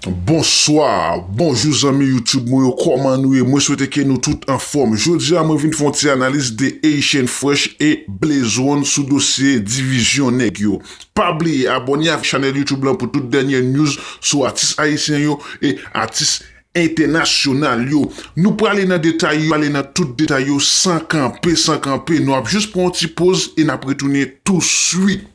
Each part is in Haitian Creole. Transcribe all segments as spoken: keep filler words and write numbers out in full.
Bonswa, bonjou zanmi YouTube mwen yo, kòman nou ye? Mwen swete ke nou tout anfòm. Jodi a, mwen vin fè yon ti analiz de Haitian Fresh e Blaze One sou dosye divizyon nèg yo. Pa bliye abòne avèk chanèl YouTube lan pou tout dènye news sou atis ayisyen yo e atis entènasyonal yo. Nou prale nan detay yo, prale nan tout detay yo san kanpe, san kanpe. Nou ap jis pran yon ti poz e n ap retounen touswit.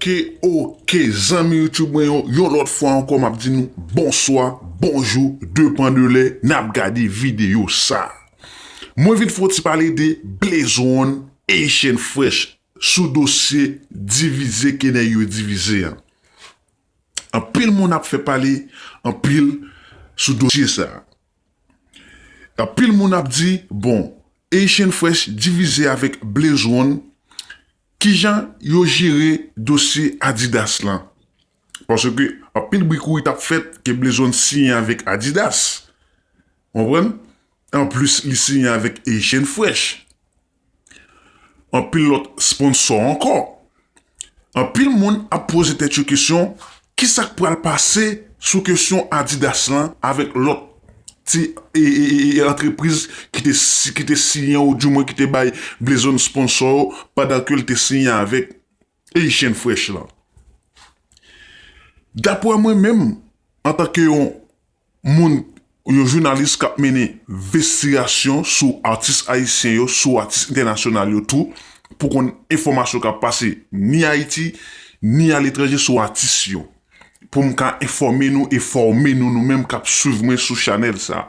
Oke, oke, zanmi YouTube mwen yo, yon lòt fwa ankò, m ap di nou bonswa, bonjou, depan de lè n ap gade videyo sa. Mwen vin fè yon ti pale de Blaze One, Haitian Fresh, sou dosye divize ke nèg yo divize an. Anpil moun ap fè pale, anpil sou dosye sa. Anpil moun ap di, bon, Haitian Fresh divize avèk Blaze One, kijan yo jere dosye Adidas lan? Paske anpil bri kouri t ap fèt ke Blaze One siyen avèk Adidas. Konprann? Anplis, li siyen avèk Haitian Fresh. Anpil lòt sponsò ankò. Anpil moun ap poze tèt yo kesyon, kisa k pral pase sou kesyon Adidas lan avèk lòt ti e, e, e, e, antrepriz ki te, si- ki te siyen ou di mwen ki te bay Blaze One sponsò yo pandan ke l te siyen avèk Haitian Fresh lan? Daprè mwen menm, antanke yon moun, yon jounalis k ap mennen envestigasyon sou atis ayisyen yo, sou atis entènasyonal yo tou, pou konn enfòmasyon k ap pase ni Ayiti, ni aletranje sou atis yo. Pou m ka enfòme nou e fòme nou, nou menm k ap swiv mwen sou chanèl sa.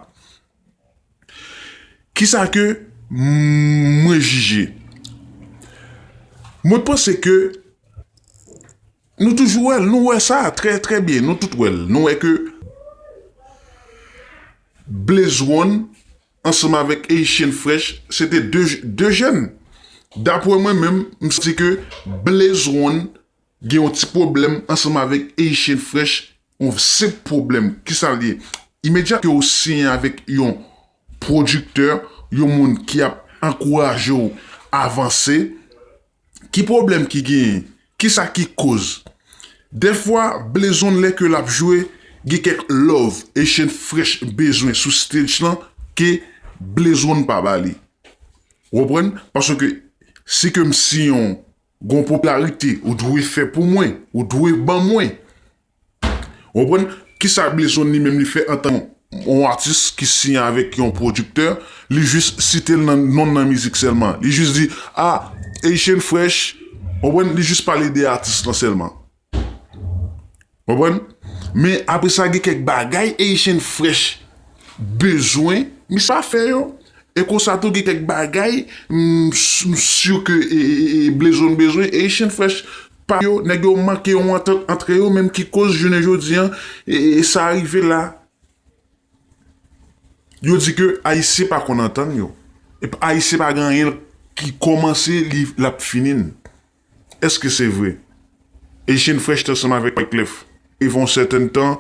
Kisa ke mwen jije? Mwen panse ke nou toujou wè l, nou wè sa trè, trè byen, nou tout wè l. Nou wè ke Blaze One ansanm avèk Haitian Fresh, se te de, de jèn. Daprè mwen menm, m santi ke Blaze One gen yon ti pwoblèm ansanm avèk Haitian Fresh, yon senp pwoblèm. Kisa l ye? Imedyat ke w siyen avèk yon pwodiktè, yon moun ki ap ankouraje w avanse, ki pwoblèm ki genyen? Kisa ki koz? Dèfwa, Blaze One lè ke l ap jwe, gen kèk love Haitian Fresh bezwen sou stage lan ke Blaze One pa ba li. Ou konprann? Paske si ke m siyen w, gon popilarite, ou dwe fè pou mwen, ou dwe ban mwen. Ou konprann? Kisa Blaze One li menm li fè antan yon atis ki siyen avèk yon pwodiktè, li jis site l nan non nan mizik sèlman. Li jis di, ah, Haitian Fresh, ou konprann? Li jis pale de atis lan sèlman. Ou konprann? Men apre sa, gen kèk bagay Haitian Fresh bezwen, misye pa fè yo. E konsa tou, gen kèk bagay, m, m si ke e, e, e, Blaze One bezwen, e Haitian Fresh pa yo, nèg yo manke yon antant antre yo, menm ki koz jounen jodi an, e, e, sa rive la. Yo di ke Ayisyen pa konn antann yo. E Ayisyen pa gen anyen ki kòmanse, li, l ap fini n. Èske se vre? Haitian Fresh te ansanm avèk Wyclef. E fè yon sèten tan,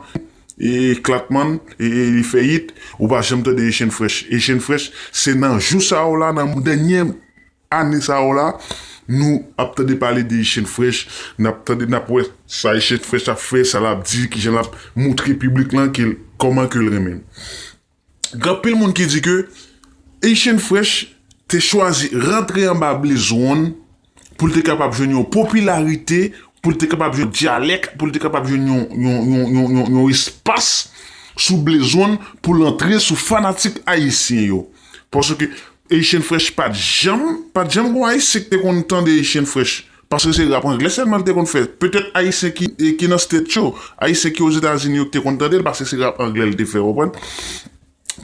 e Klatman, e, e li fè yit, ou pa janm tande Haitian Fresh. Haitian Fresh, se nan jou sa yo la, nan dènye ane sa yo la, nou ap tande pale de Haitian Fresh, n ap tande, n ap wè sa Haitian Fresh ap fè, sa l ap di, kijan l ap moutre piblik lan ke l, kòman ke l renmen l. Gen anpil moun ki di ke Haitian Fresh te chwazi rantre anba Blaze One pou l te kapab jwenn yon popilarite, pou l te kapab jwenn dyalèk, pou l te kapab jwenn yon, yon, yon, yon, yon, yon espas sou Blaze One pou l antre sou fanatik ayisyen yo. Paske Haitian Fresh pa t janm, pa t janm gon Ayisyen ki te konn tande Haitian Fresh. Paske se rap anglè sèlman l te konn fè. Petèt Ayisyen ki, ki nan State yo, Ayisyen ki Ozetazini yo ki te konn tande l, paske se rap anglè l te fè, w konprann?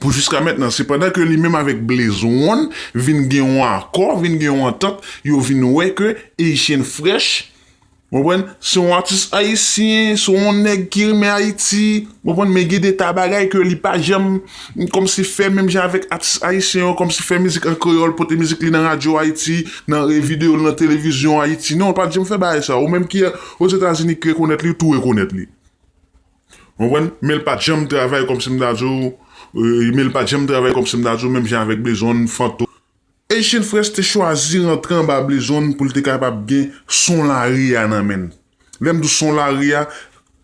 Pou jiska mentnan, se pandan ke li menm avèk Blaze One vin gen yon akò, vin gen yon antant, yo vin wè ke Haitian Fresh Ou konprann? Se yon atis ayisyen, se yon nèg ki renmen Ayiti. Ou konprann? Men gen de ta bagay ke li pa janm kòmsi fè menm jan avèk atis ayisyen yo, kòmsi fè mizik an kreyòl, pote mizik li nan radyo Ayiti, nan, e, videyo l nan televizyon Ayiti. Non, li pa t janm fè bagay sa. Ou menm ki Ozetazini ki rekonèt li, tou rekonèt li. Ou konprann? Men li pa t janm travay kòmsi m ta di w, e, men li pa t janm travay kòmsi m ta di w, menm jan avèk Blezon, Fantom. Haitian Fresh te chwazi rantre anba Blezon pou l te kapab gen son lari a nan men l. Lè m di w son lari a,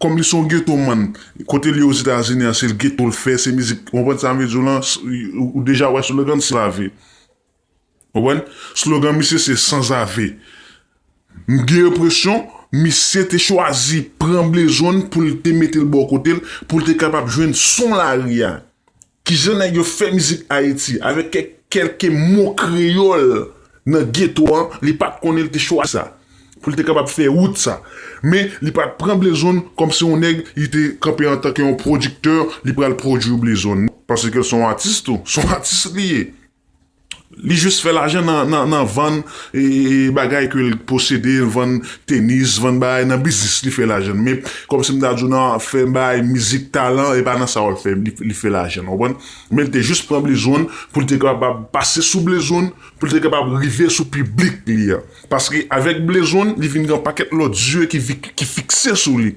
kòm li se yon ghetto man, kote l ye Ozetazini an, se l ghetto l fè, se mizik, ou konprann sa m vle di w lan, s-, ou, ou deja wè slogan l, San Zave. Ou konprann? Slogan misye se San Zave. M gen enpresyon, misye te chwazi pran Blezon pou l te mete l bò kote l, pou l te kapab jwenn son lari a. Kijan nèg yo fè mizik Ayiti, avèk kèk, kèlke mo kreyòl nan geto an, li pa t konnen, li te chwazi sa. Pou l te kapab fè wout sa. Men, li pa t pran Blezon kòmsi yon nèg, li te kanpe antanke yon pwodiktè, li pral pwodui Blezon. Paske l se yon atis tou, se yon atis li ye. Li jis fè lajan nan, nan, nan vann, e, e, e, bagay ke l posede, vann tenis, vann bagay nan biznis li fè lajan. Men, kòmsi m ta di w nan fè bagay mizik talan, e pa nan sa w ap fè, li, li fè lajan, w konprann? Men l te jis pran Blezon pou l te kapab pase sou Blezon, pou l te kapab rive sou piblik li a. Paske avèk Blezon, li vin gen yon pakèt lòt zye ki, fik- ki fikse sou li.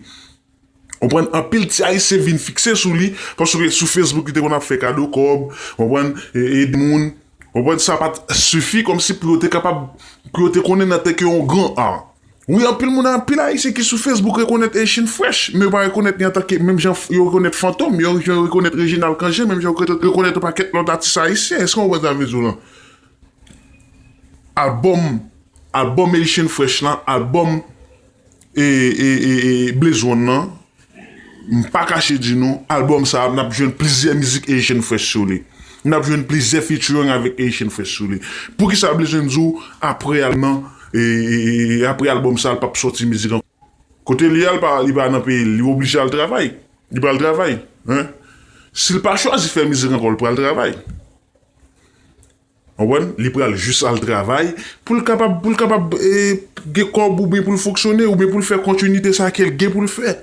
Ou konprann? Anpil ti ayisyen vin fikse sou li, paske sou Facebook li te konn ap fè kado kòb, ou konprann, e, ede moun. Ou konprann? Sa pa t sifi kòmsi pou yo te kapab, pou yo te konnen nan tèt yo yon gran a. Wi, anpil moun, anpil ayisyen ki sou Facebook rekonèt Haitian Fresh, men yo pa rekonèt li antanke, menm jan yo rekonèt Fantom, yo, yo rekonèt Reginald Cangé, menm jan yo rekonèt, rekonèt yon pakèt lòt atis ayisyen. Èske w konprann sa m vle di w lan? Albòm, albòm Haitian Fresh lan, albòm, e, e, e, e, Blezon nan, m pa kache di nou, albòm sa a, n ap jwenn plizyè mizik Haitian Fresh sou li. N ap jwenn plizyè featuring avèk Haitian Fresh sou li. Poukisa Blezon di w, apre al nan, e, e, e, apre albòm sa a, l p ap sòti mizik ankò? Kote li a, l pa, li pa nan peyi l, li oblije al travay. Li pral travay, hein? Si l pa chwazi fè mizik ankò, l pral travay. Ou konprann? Li pral jis al travay pou l kapab, pou l kapab, e, gen kòb oubyen pou l fonksyone oubyen pou l fè kontinite sa ke l gen pou l fè.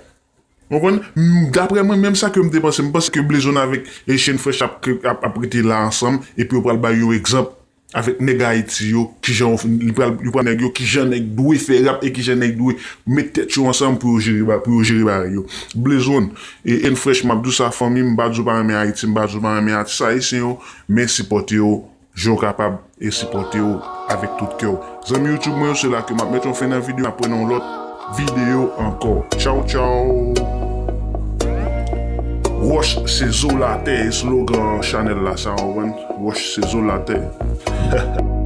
Ou konprann? M, daprè mwen, menm sa ke m te panse, m panse ke Blezon avèk Haitian Fresh ap, ap, ap rete la ansanm epi yo pral bay yon egzanp avèk nèg Ayiti yo, kijan yo, li pral, li pral nèg yo, kijan nèg dwe fè rap e kijan nèg dwe met tèt yo ansanm pou yo jere ba-, pou yo jere bagay yo. Blezon, e, Haitian Fresh, m ap di w sa, fanmi, m pa di w pa renmen Ayiti, m pa di w pa renmen atis ayisyen yo, men sipòte yo jan w kapab e sipòte yo avèk tout kè w. Zanmi YouTube mwen yo, se la ke m ap met yon fen nan videyo, n ap pran yon lòt videyo ankò. Tchaw, tchaw! Wòch se zo latè, e slogan chanèl la sa, w konprann? Wòch se zo latè.